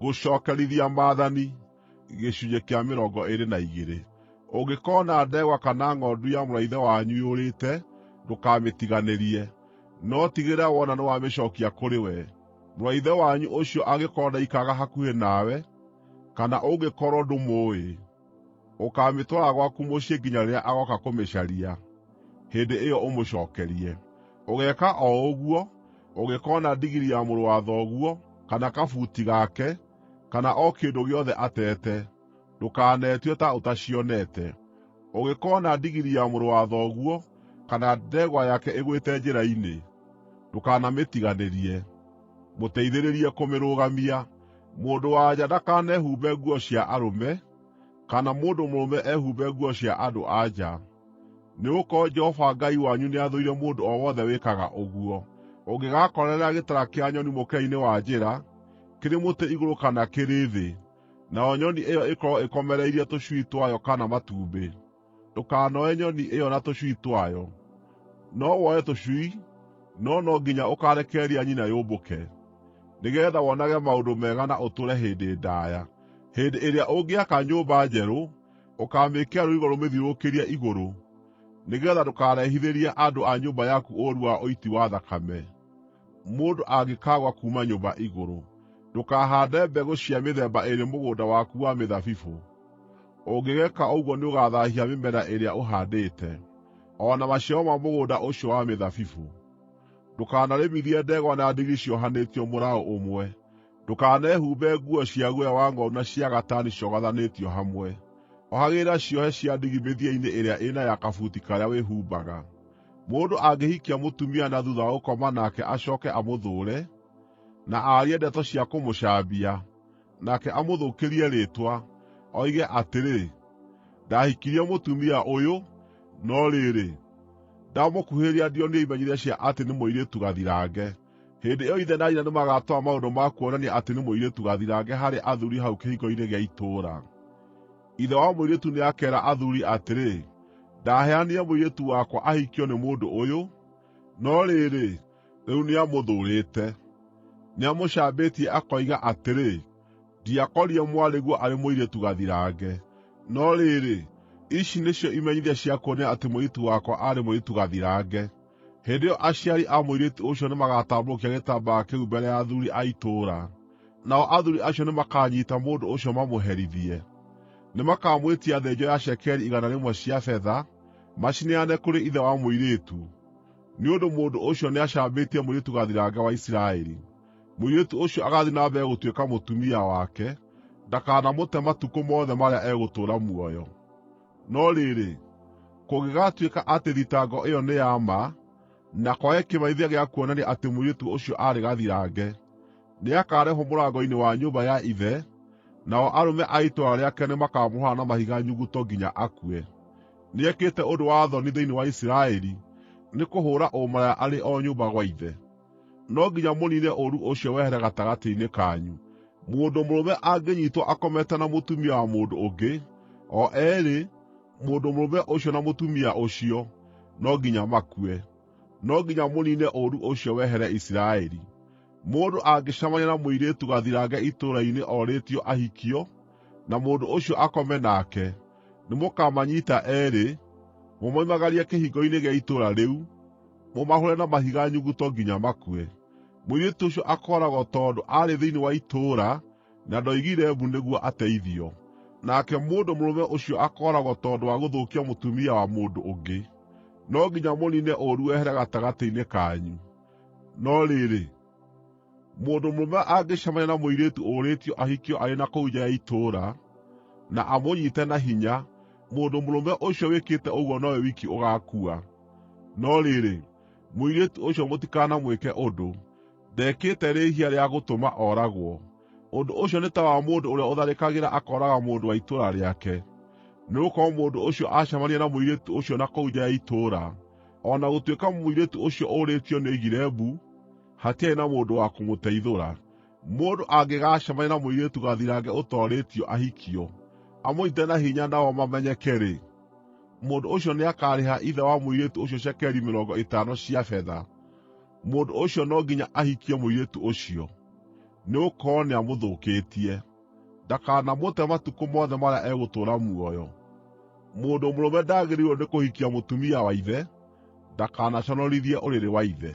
Gũcookerithia Maathani Gĩcunjĩ kĩa 22. Ũngĩkoona ndegwa kana ng'ondu ya mũrũ wa ithe wanyu yũrĩte, ndũkamĩtiganĩrie, no tigĩrĩra wona nĩwamĩcookia kũrĩ we. Mũrũ wa ithe wanyu ũcio angĩkorwo ndaikaraga hakuhĩ nawe, kana ũngĩkorwo ndũmũũĩ, ũkaamĩtwara gwaku mũciĩ nginya rĩrĩa agooka kũmĩcaria. Hĩndĩ ĩyo ũmũcookerie. Ũgeeka o ũguo ũngĩkoona ndigiri ya mũrũ wa thoguo, kana kabuti gake, kana o kĩndũ gĩothe ateete, ndũkanetue ta ũtacionete. Ũngĩkoona ndigiri ya mũrũ wa thoguo, kana ndegwa yake ĩgwĩte njĩra-inĩ, ndũkanamĩtiganĩrie; mũteithĩrĩrie kũmĩrũgamia. Mũndũ-wa-nja ndakanehumbe nguo cia arũme, kana mũndũ mũrũme ehumbe nguo cia andũ-a-nja, nĩgũkorwo Jehova Ngai wanyu nĩathũire mũndũ o wothe wĩkaga ũguo. Ũngĩgaakorerera gĩtara kĩa nyoni mũkĩra-inĩ wa njĩra, kĩrĩ mũtĩ igũrũ kana kĩrĩ thĩ, nayo nyoni ĩyo ĩkorwo ĩkomereirie tũcui twayo kana matumbĩ, ndũkanoe nyoni ĩyo na tũcui twayo. No woe tũcui, no no nginya ũkaarekereria nyina yũmbũke, nĩgeetha wonage maũndũ mega na ũtũũre hĩndĩ ndaaya. Hĩndĩ ĩrĩa ũngĩaka nyũmba njerũ, ũkaamĩĩkĩra rũirigo rũmĩthiũrũrũkĩrie igũrũ, nĩgeetha ndũkarehithĩrie andũ a nyũmba yaku ũũru wa ũiti wa thakame, mũndũ angĩkaagũa kuuma nyũmba igũrũ. Ndũkahaande mbegũ cia mĩthemba ĩĩrĩ mũgũnda waku wa mĩthabibũ; ũngĩgeeka ũguo nĩũgathaahia mĩmera ĩrĩa ũhaandĩte, o na maciaro ma mũgũnda ũcio wa mĩthabibũ. Ndũkanarĩmithie ndegwa na ndigiri ciohanĩtio mũraũ ũmwe. Ndũkanehumbe nguo cia guoya wa ng'ondu na cia gatani ciogothanĩtio hamwe. Ohagĩrĩra ciohe cia ndigi mĩthia-inĩ ĩrĩa ĩna ya kabuti karĩa wĩhumbaga. Mũndũ angĩhikia mũtumia na thuutha wa gũkoma nake acooke amũthũũre, na aarie ndeto cia kũmũcambia, nake amũthũkĩrie rĩĩtwa, oige atĩrĩ, “Ndahikirie mũtumia ũyũ, no rĩrĩ, ndamũkuhĩrĩria ndionire imenyithia cia atĩ nĩ mũirĩtu gathirange.” Hĩndĩ ĩyo ithe na nyina nĩmagatwara maũndũ ma kuonania atĩ nĩ mũirĩtu gathirange harĩ athuuri hau kĩhingo-inĩ gĩa itũũra. Ithe wa mũirĩtu nĩakeera athuuri atĩrĩ, “Ndaheanire mũirĩtu wakwa ahikio nĩ mũndũ ũyũ, no rĩrĩ, rĩu nĩamũthũũrĩte. Nĩamũcambĩtie akoiga atĩrĩ, ‘Ndiakorire mwarĩguo arĩ mũirĩtu gathirange.’ No rĩrĩ, ici nĩcio imenyithia cia kuonania atĩ mũirĩtu wakwa aarĩ mũirĩtu gathirange.” Hĩndĩ ĩyo aciari a mũirĩtu ũcio nĩmagatambũrũkia gĩtambaya kĩu mbere ya athuuri a itũũra, nao athuuri acio nĩmakanyiita mũndũ ũcio mamũherithie. Nĩmakamwĩtia thĩnjo ya cekeri 100 cia betha, macineane kũrĩ ithe wa mũirĩtu, nĩ ũndũ mũndũ ũcio nĩacambĩtie mũirĩtu gathirange wa Isiraeli. Mũirĩtu ũcio agaathiĩ na mbere gũtuĩka mũtumia wake; ndakanamũte matukũ mothe marĩa egũtũũra muoyo. No rĩrĩ, kũngĩgaatuĩka atĩ thitango ĩyo nĩ ya ma, na kwage kĩmenyithia gĩa kuonania atĩ mũirĩtu ũcio aarĩ gathirange, nĩakarehwo mũrango-inĩ wa nyũmba ya ithe, nao arũme a itũũra rĩake nĩmakamũhũũra na mahiga nyuguto nginya akue. Nĩekĩte ũndũ wa thoni thĩinĩ wa Isiraeli nĩ kũhũũra ũmaraya arĩ o nyũmba gwa ithe. No nginya mũniine ũũru ũcio wehere gatagatĩ-inĩ kanyu. Mũndũ mũrũme angĩnyiitwo akomete na mũtumia wa mũndũ ũngĩ, o eerĩ, mũndũ mũrũme ũcio na mũtumia ũcio, no nginya makue. No nginya mũniine ũũru ũcio wehere Isiraeli. Mũndũ angĩcemania na mũirĩtu gathirange itũũra-inĩ orĩtio ahikio, na mũndũ ũcio akome nake, nĩmũkamanyiita eerĩ, mũmoimagarie kĩhingo-inĩ gĩa itũũra rĩu, mũmahũũre na mahiga nyuguto nginya makue. Mũirĩtu ũcio akooragwo tondũ aarĩ thĩinĩ wa itũũra na ndoigire mbu nĩguo ateithio. Nake mũndũ mũrũme ũcio akooragwo tondũ wa gũthũkia mũtumia wa mũndũ ũngĩ. No nginya mũniine ũũru wehere gatagatĩ-inĩ kanyu. No rĩrĩ, mũndũ mũrũme angĩcemania na mũirĩtu ũrĩtio ahikio arĩ na kũu nja ya itũũra, na amũnyiite na hinya, mũndũ mũrũme ũcio wĩkĩte ũguo nowe wiki ũgaakua. No rĩrĩ, mũirĩtu ũcio mũtikanamwĩke ũndũ; ndekĩte rĩĩhia rĩa gũtũma ooragwo. Ũndũ ũcio nĩ ta wa mũndũ ũrĩa ũtharĩkagĩra akooraga mũndũ wa itũũra rĩake, nĩgũkorwo mũndũ ũcio aacemanirie na mũirĩtu ũcio na kũu nja ya itũũra. O na gũtuĩka mũirĩtu ũcio ũrĩtio nĩoigire mbu, hatiarĩ na mũndũ wa kũmũteithũra. Mũndũ angĩgaacemania na mũirĩtu gathirange ũtoorĩtio ahikio, amũnyiite na hinya nao mamenyeke-rĩ, mũndũ ũcio nĩakarĩha ithe wa mũirĩtu ũcio cekeri 50 cia betha. Mũndũ ũcio no nginya ahikie mũirĩtu ũcio. nĩgũkorwo nĩamũthũkĩtie. Ndakanamũte matukũ mothe marĩa egũtũũra muoyo. Mũndũ mũrũme ndagĩrĩirwo nĩ kũhikia mũtumia wa ithe, ndakanaconorithie ũrĩrĩ wa ithe.